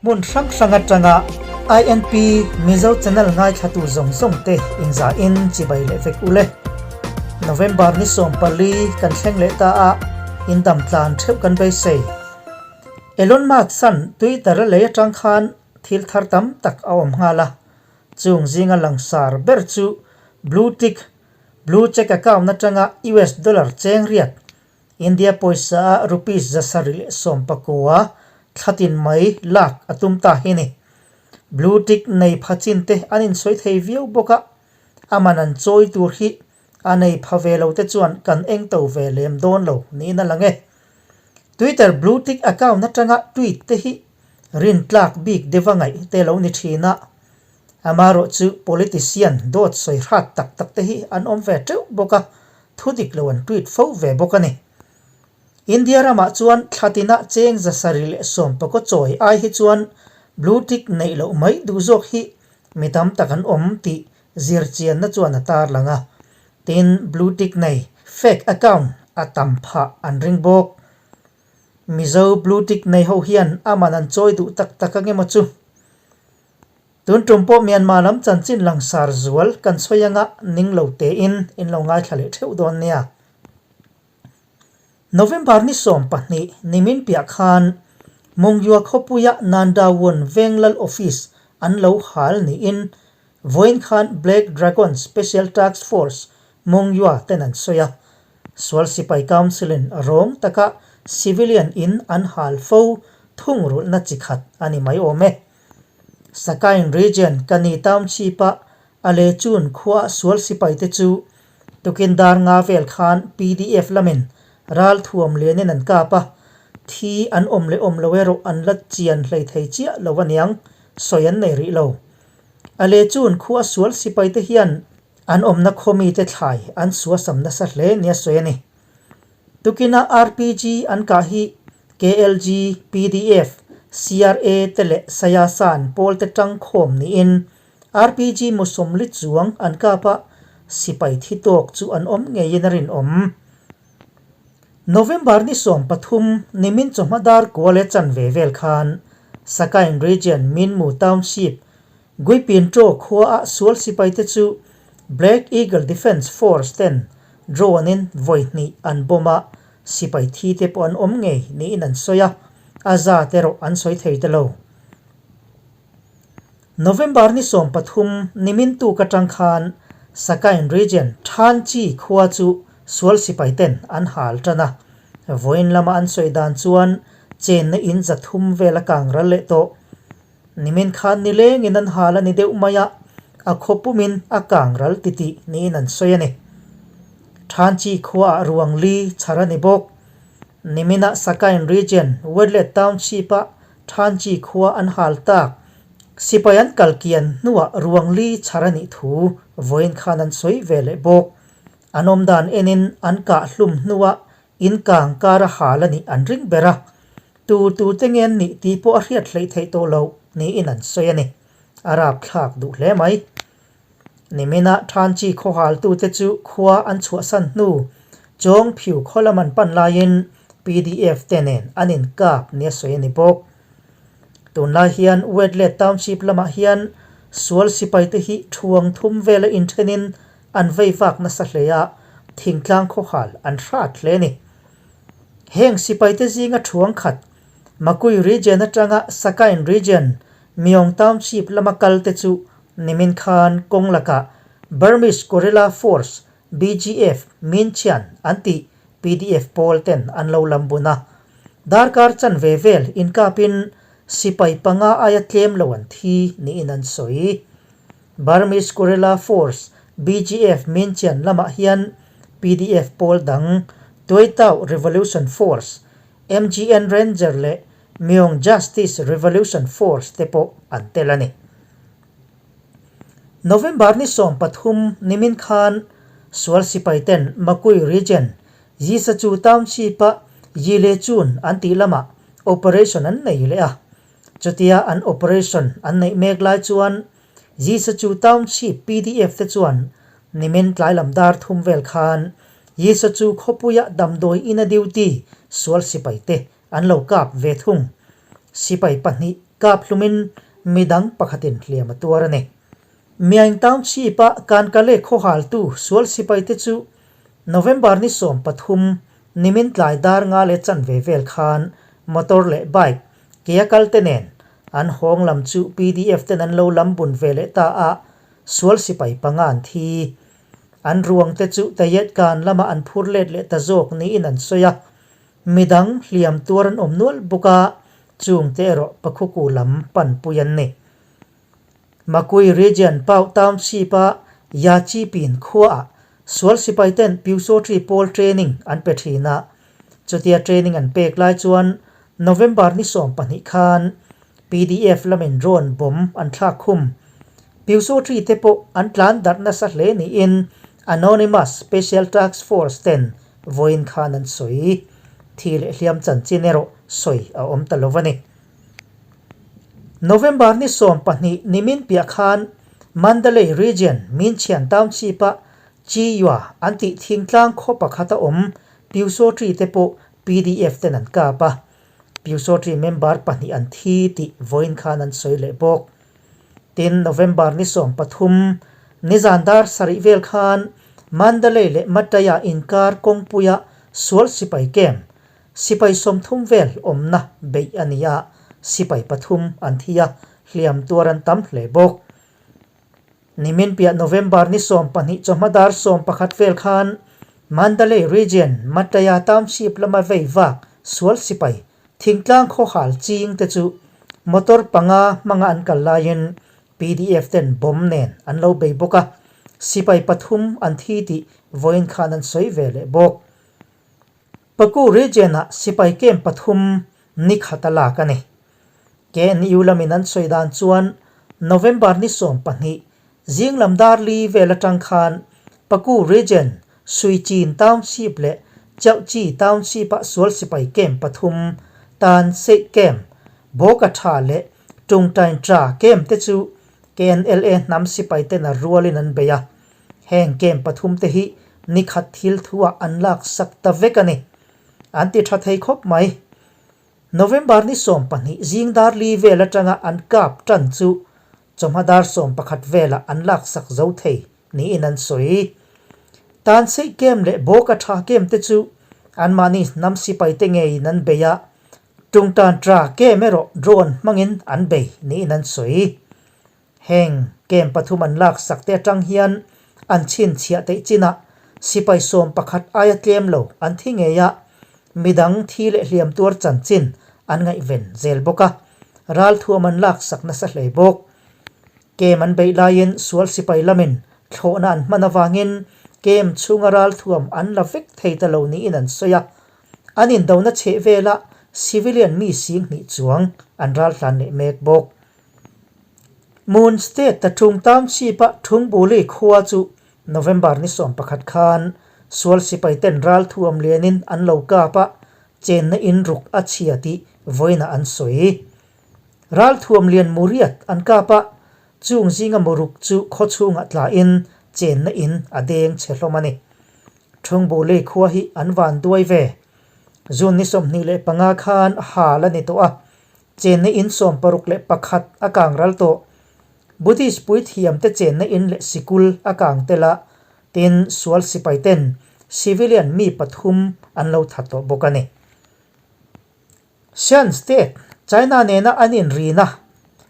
Hmun hrang hrang atanga INP Mizo channel ngaithlatu zawng zawng te inzahin chibai leh vek ule. November ni 14 kan thleng leh ta a, in dam tlan theuh kan beisei. Elon Musk-a'n Twitter a lei atang khan thil thar tam tak a awm nghal a, chung zinga langsar ber chu Blue Tick, Blue Check account atanga US dollar cheng riat India pawisa a rupees 719 thlatin mai lak a tum ta hi ni. Blue tick nei pha chin te an insawi thei viau bawk a, a man an chawi tur hi a nei pha ve lo te chuan kan eng to ve lem dawn lo niin a lang e. Twitter blue tick account atanga tweet te hi rintlak bik deuha ngaih te lo ni thin a, Amaherawh chu politician dawt sawi hrat tak tak te hi an awm ve teuh bawk a, thu dik lo an tweet fo ve bawk a ni. India ramah chuan thla tinah cheng 719 chawi ai hi chuan blue tick neih loh mai duh zawk hi mi tam tak an awm tih zirchianna chuan a tarlang a. Tin, blue tick nei fake account a tam phah an ring bawk. Mizo blue tick nei ho hian a man an chawi duh tak tak ange maw chu? Tun tum pawh Myanmar lam chanchin langsar zual kan sawi anga ning lo tein in lo ngaithla leh theuh dawn nia. November ni 12 nimin piah khan Mongyua khawpuia Nandawon Venglal Office an lo hal niin vawiin khan Black Dragon Special Task Force Mongyua ten an sawi a. Sual sipai Council-in rawng taka civilian in an hal fo thungrulhna chi khat a ni mai awm e. Sakaing Region Kani Township-a Alechun khua sual sipaite chu tukin dar nga vel khan PDF lamin ral thuam lianin an kap a, thi an awm leh awm lo erawh an la chian hlei thei chiah lo aniang sawi an nei rih lo. Alechun khua sual sipaite hian an awmna khawmite thlai an suasam nasa hle nia sawi a ni. Tukina RPG an kah hi KLG, pdf, CRA te leh Sayasan pawl te tang khawm niin RPG musawmli chuang an kap a, sipai thi tawk chu an awm ngeiin a rinawm. November ni 13 nimin chawhma dar kual e chanve vel khan Sakaing Region Minmu Township Guipinṭaw khuaah sual sipaite chu Black Eagle Defence Force ten drone in vawi hnih an bomb a, sipai thi te pawh an awm ngei niin an sawi a, a zat erawh an sawi thei ta lo. November ni 13 nimin tuk atang khan Sakaing Region Thanchi khua chu sual sipai ten an hal tan a, vawiin lama an sawi dan chuan chenna in 300 vel a kang ral leh tawh. Nimin khan nilengin an hal a ni deuh mai a, a khaw pumin a kang ral titih niin an sawi a ni. Thanchi khuaah ruang li chhar a ni bawk. Niminah Sakaing Region, Wetlet Township-a Thanchi khua an hal tak. Sipai an kal kian hnuah ruang li chhar a nih thu vawiin khan an sawi ve leh bawk. An awm dan enin an kah hlum hnuah in kang kar a hal a nih an ring ber a, tu tu te nge an nih tih pawh a hriat hleih theih tawh loh niin an sawi a ni. A rapthlak duh hle mai. Niminah Thanchi khawhaltute chu khua an chhuahsan hnu Chawng Phiu khaw lam an pan laiin PDF te nen an inkap nia sawi a ni bawk. Tunlai hian Wetlet Township lamah hian sual sipaite hi thuang thum vela inthenin an vei vak nasa hle a, thingtlang khawhal an hrat hle a ni. Heng sipaite zinga thuang khat, Makui Region atanga Sakaing Region, Myong Township lama kal te chu nimin khan kawng lakah Burmese Guerrilla Force, BGF, Minchian an tih PDF pawl ten an lo lam bun a. Darkar chanve vel inkapin sipai panga aia tlem lo an thi niin an sawi. Burmese Guerrilla Force, BGF, Minchian lamah hian PDF pawl dang, Tuaitau Revolution Force, MGN Ranger leh Myong Justice Revolution Force te pawh an tel a ni. November ni 13 nimin khan sual sipai ten Makui Region, Yisachu Township-a Yilechun an tih lamah operation an nei leh a. Chutia an operation an neih mek lai chuan Yisachu Township PDF te chuan nimin tlai lam dar thum vel khan Yisachu khawpuia damdawi ina duty sual sipai te an lo kap ve thung. Sipai pahnih kah. kap hlumin midang pakhatin hliam a tuar a ni. Myaing Township-a Kankale khawhaltu sual sipaite chu November ni 13 nimin tlai dar nga leh chanve vel khan motor leh bike kea kalte nen an hawng lam chu pdf ten an lo lam bun ve leh ta a, sual sipai panga an thi. An ruangte chu Tayetkan lamah an phur let leh ta zawk niin an sawi a. Midang hliam tuar an awm nual bawk a, chungte erawh Pakhuku lam panpui an ni. Makui Region Pau Township-a Yachipin khuaah sual sipaiten Pyusawṭi pawl training an pe ṭhin a. Chutia training an pek lai chuan November ni 12 khan pdf lamin drone bomb an thlak khum. Pyusawṭi te pawh an tlan darh nasa hle niin Anonymous Special Task Force ten vawiin khan an sawi. Thi leh hliam chanchin erawh sawi a awm ta lo a ni. November ni 12 nimin piah khan Mandalay Region Minchian Township-a Chiyua an tih thingtlang khaw pakhata awm Pyusawṭi te pawh pdf ten an kap a, Pyusawṭi member pahnih an thi tih vawiin khan an sawi leh bawk. Tin, November ni 13 nizan dar sarih vel khan Mandalay leh Mataya inkar kawngpuia sual sipai camp Sipai 30 vel awmna beih a ni a, sipai pathum an thi a, hliam tuar an tam hle bawk. Nimin piah November ni 12 chawhma dar 11 vel khan Mandalay Region Mataya Township lama vei vak sual sipai thingtlang khawhal ching te chu motor panga hmanga an kal laiin pdf ten bomb nen an lo bei bawk a, sipai pathum an thi tih vawiin khan an sawi ve leh bawk. Paku Region-ah sipai camp pathum ni khat a lak a ni. KNU lamin an sawi dan chuan November ni 12 zing lam dar li vel atang khan Paku Region Suichin Township leh Chauhchi Township-ah sual sipai camp pathum Tan Seih Camp, Bawkatha leh Tungtaintra Camp te chu KNLA hnam sipai ten a rualin an bei a. Heng camp pathum te hi nikhat thil thuah an lak sak ta vek a ni. An ti tha thei khawp mai. November ni 12 zing dar li vel atanga an kap tan chu chawhma dar 11 velah an lak sak zo thei niin an sawi. Tanseih camp leh Bawka tha camp te chu anmahni hnam sipai te ngeiin an bei a, Tungtan tra camp erawh drone hmangin an bei niin an sawi. Heng camp pathum an lak sak te atang hian an chhinchhiah theih chinah sipai 11 aia tlem lo an thi ngei a, midang thi leh hliam tuar chanchin an ngaihven zel bawk a, ralthuam an lak sak nasa hle bawk. Camp an beih laiin sual sipai lamin thlawhna an hman avangin camp chhunga ralthuam an la vek thei ta lo niin an sawi a, an indona chheh velah civilian mi 2000 chuang an raltlan leh mek bawk. Mon State Tathung Township-a Thungbuli khua chu November ni 11 khan sual sipai ten ralthuam lianin an lo kap a, chenna in ruk a chhia tih vawiinah an sawi. Ralthuam lian muriat an kap a, chung zinga muruk chu khaw chhungah tlain chenna in a deng chhe hlawm a ni. Thungbuli khua hi an van duai ve. June ni 25 khan hal a ni tawh a, Chenna in 61 a kang ral tawh. Buddhist puithiam te chenna in leh sikul a kang tel a, tin sual sipai ten civilian mi pathum an lo that tawh bawk a ni. Shan State, China nena an inrina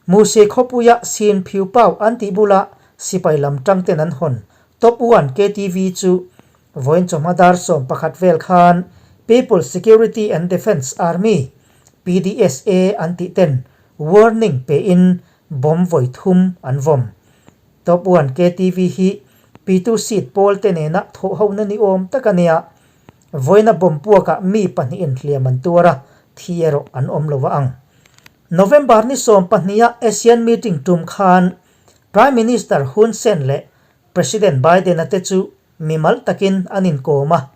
Muse khawpuia Sin Phiu Pau an tih bula sipai lam tang ten an hawn Top One KTV chu vawiin chawhma dar 11 vel khan People Security and Defence Army, PDSA, an tih ten warning pein bomb vawi thum an vawm. Top One KTV hi Pitu seat pawl te nena thawh hona ni awm tak a nia. Vawiina bomb puakah mi pahnihin hliam an tuar a, thi erawh an awm lo a ang. November ni 12-a ASEAN meeting tum khan Prime Minister Hun Sen leh President Biden-a te chu mimal takin an inkawm a,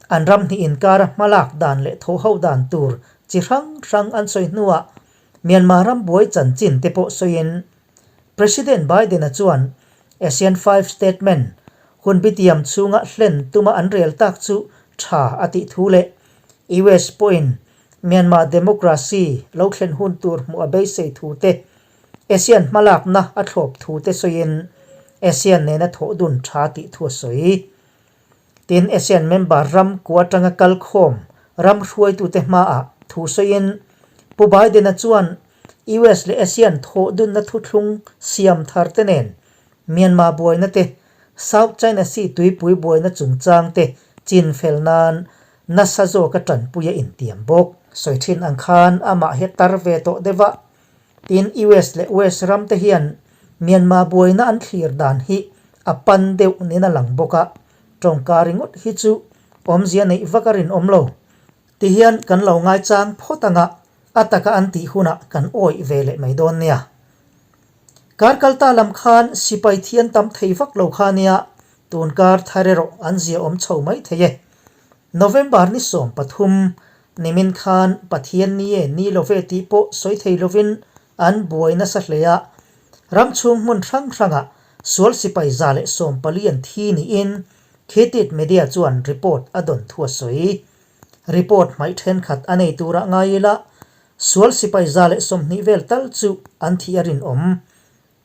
an ram hnih inkara hmalak dan leh thawhho dan tur chi hrang hrang an sawi hnuah Myanmar ram buai chanchin te pawh sawiin President Biden-a chuan ASEAN Five Statement hun bitiam chhunga hlen tuma an rel tak chu tha a tih thu leh US pawhin Myanmar democracy lo thlen hun tur hmuh a beisei thu te, ASEAN hmalakna a thlawp thu te sawiin ASEAN nena thawh dun tha tih thu a sawi. Tin, ASEAN member ram kua atanga kal khawm ram hruaitute hmaah thu sawiin Pu Biden-a chuan US leh ASEAN thawh dunna thuthlung siam thar te nen Myanmar buaina te, South China Sea tuipui buaina chungchang te chin fel nan nasa zawka tanpui a intiam bawk. Sawi thin ang khan amah hi tar ve tawh deuh a, Tin, US leh West ram te hian Myanmar buaina an thlir dan hi a pan deuh niin a lang bawk a, tawngka ringawt hi chu awmzia neih vak a rinawm lo. Tihian kan lo ngaichang phawt anga a taka an tih hunah kan awih ve leh mai dawn nia. Kar kalta lam khan sipai thi an tam thei vak lo kha nia, tun kar thar erawh an ziaawm chho mai thei e. November ni 13, nimin khan Pathian ni e ni lo ve tih pawh sawi thei lovin an buai nasa hle a, ram chhung hmun hrang hrangah sual sipai 114 an thi niin Khitit Media chuan report a dawn thu a sawi. Report hmaih thenkhat a nei turah ngai ila sual sipai 120 vel tal chu an thih a rinawm.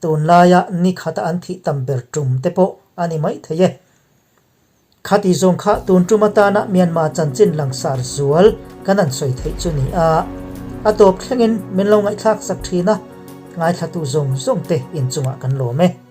Tunlaia ni khata an thih tam ber tum te pawh a ni maithei e. Khati zawng kha tun tum atana Myanmar chanchin langsar zual kan han sawi theih chu ni a, a tawp thlengin min lo ngaihthlak sak thin a, ngaithlatu zawng zawng te inchungah kan lawm e.